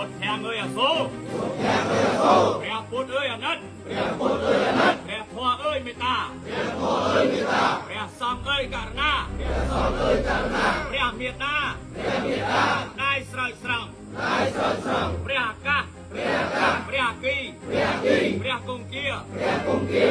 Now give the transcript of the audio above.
ពុទ្ធធាងអើយអាសូរពុទ្ធធាងអើយអាសូរព្រះពុទ្ធអើយអាណិតព្រះពុទ្ធអើយអាណិតព្រះធម៌អើយមេត្តាព្រះធម៌អើយមេត្តាព្រះសង្ឃអើយករុណាព្រះសង្ឃអើយករុណាព្រះមេត្តាព្រះមេត្តាដាយស្រោចស្រង់ដាយស្រោចស្រង់ព្រះអាកាសព្រះអាកាសព្រះអគីព្រះអគីព្រះគង្គាព្រះគង្គា